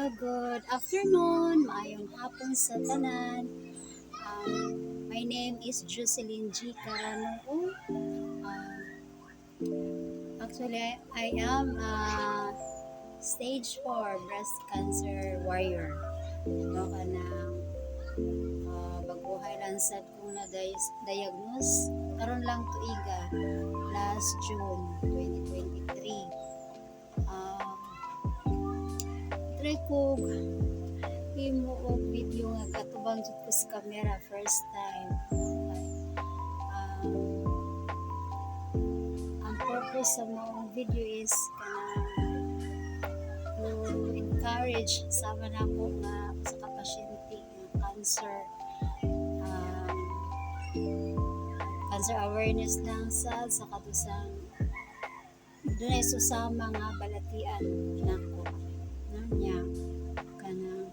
Good afternoon, maayong hapon sa tanan. My name is Jocelyn G. Carano. Actually, I am a stage 4 breast cancer warrior. No, kanang baguhay lang sad kong na-diagnose. Karon lang tuiga, last June 2023. Try ko himo og video nga katubang jud ko sa camera first time. Okay. Ang purpose sa maong video is kanang to encourage sama nako nga sa ka pasyente nga cancer, cancer awareness lang sa katusang dunay susama nga balatian nako, no, niya kanang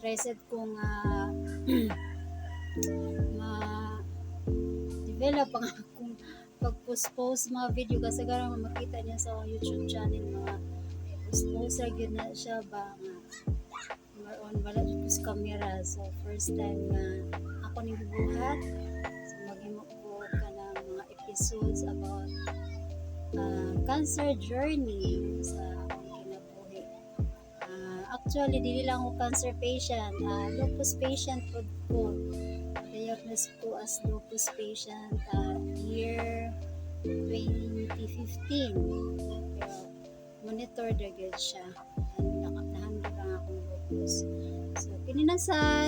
try sad ko nga ma develop ang akong pag-post-post mga video kasi karon makita niya sa akong YouTube channel, mga post-post ra gyud na siya ba nga more on wala jud ko sa camera. So first time nga ako ning gibuhat, so maghimo ko kanang mga episodes about cancer journey sa akong kinabuhi. Actually, dili lang ako cancer patient, lupus patient pod ko. Diagnosed ko as lupus patient year 2015, pero monitor ra gyud siya and naka-handle lang akong lupus. So kini na sa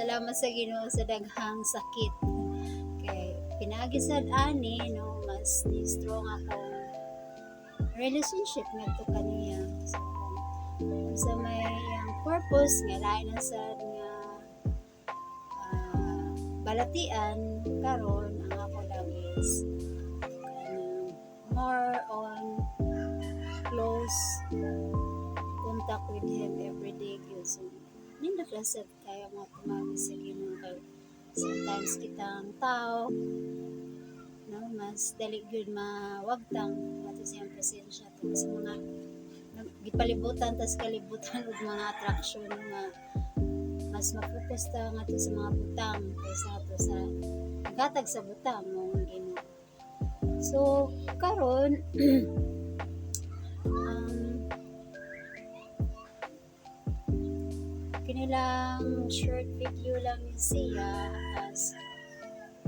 salamat sa Ginoo sa daghang sakit kay pinaagi sad ani, no, mas ni strong akong relationship ngadto kaniya. So kung sa may ang purpose nga lain na sad nga balatian karon, ang ako lang is kanang more on close contact with him every day gyud. So nindot ra sad kayo mga pamagi sa Ginoo kay sometimes kitang tao, no, mas dali gyud mawagtang ato siyang presensya tungod sa mga gipalibutan tas kalibutan og mga attraction nga mas ma-focus ta ngadto sa mga butang kaysa ato sa naghatag sa butang mo ang Ginoo. So karon, kinilang short video lang ni siya as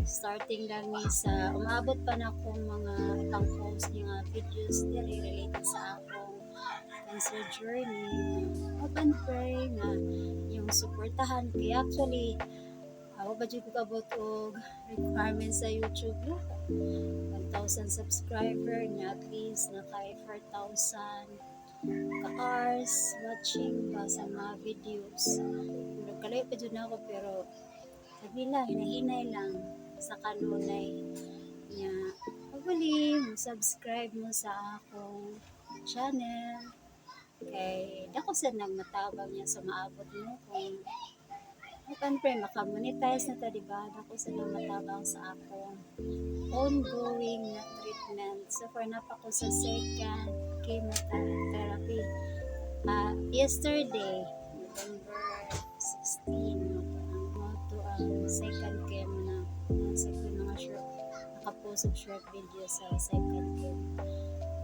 starting lang ni sa umaabot pa na akong mga ipang-post ni nga videos diri related sa akong cancer journey. Hope and pray nga yung suportahan kay actually ako ba jud ko kabot og requirements sa YouTube, no? 1,000 subscriber niya, at least na kay 4,000 ka hours watching ba sa mga videos. Pero kalayo pa jud na ako, pero sabi lang, hinahinay lang sa kanunay niya. Hopefully, mo subscribe mo sa akong channel kay dako sad nagmatabang niya sa maabot mo kung hope and pray maka-monetize na ta, di ba? Dako sad nagmatabang sa akong ongoing na treatment. So far napa ko sa second chemotherapy. Yesterday, November 16, no, to ang mo to ang second chemo na sa mga short nakapost og short video sa second chemo.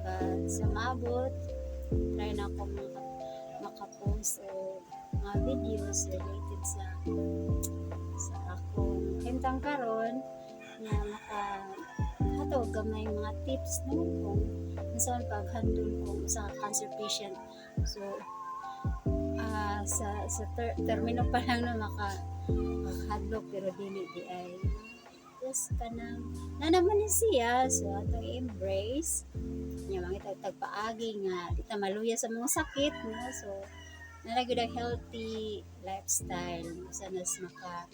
But sa maabot, try na ako makapost og mga videos related sa akong kahimtang karon nga maka hatag gamay mga tips, no, kung unsa man pag-handle kung usa ka cancer patient. So sa termino pa lang, no, makahadlok pero dili di ay just kanang na naman ni siya. So atong i-embrace nya mga tagpaagi nga di ta maluya sa mga sakit, no. So naa gyud ang healthy lifestyle sa nas maka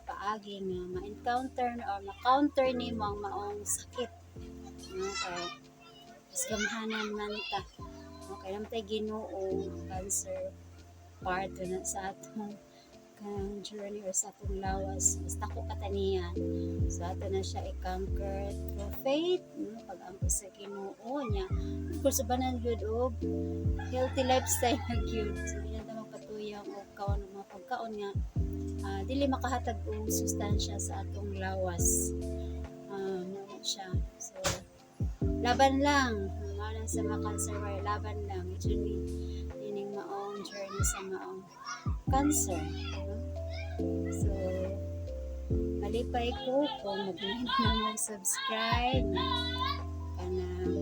paagi nga ma-encounter or ma-counter nimo ang maong sakit, no, kay mas gamhanan man ta. Okay naman tay Ginoo, cancer part na sa atong Kanang journey or sa atong lawas, mas dako pa ta niya. So ato na siya i-conquer through faith, no? Pag-ampo sa Ginoo niya. Of course, ubanan gyud og healthy lifestyle na gyud. So dili na magpatuyang og kaon og mga pagkaon nga dili makahatag og sustansya sa atong lawas. Mao siya. So laban lang. Mao lang sa mga cancer warrior, laban lang. Journey ining maong journey sa maong cancer. No? So, malipay ko kung mag na mag-subscribe, kanang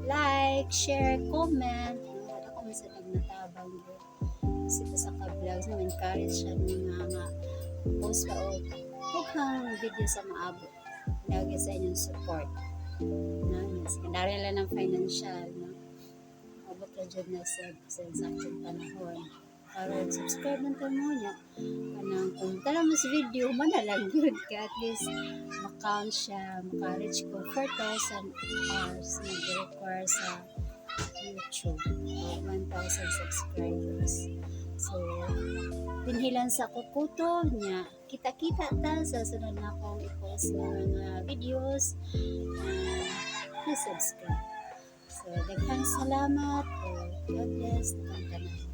like, share, comment. No, wala ko man sa natabang bro. Kasi ito sa ka-vlogs na encourage siya ng mga post pa og mukhang video sa maabot. Lagi sa inyong support. No, yes, secondary lang ng financial, no. Abot ra jud na sa saktong panahon. Karon subscribe lang ta mo niya. Kanang kung tala mo sa video, man na lang yun. Kaya at least ma-count siya, maka-reach ko 4,000 hours na require sa YouTube o 1,000 subscribers. So, dinhilan sa kukuto niya. Kita-kita ta sa sunod na akong i-post ng mga videos. Please subscribe. So, daghang salamat. Oh, God bless. Tanan.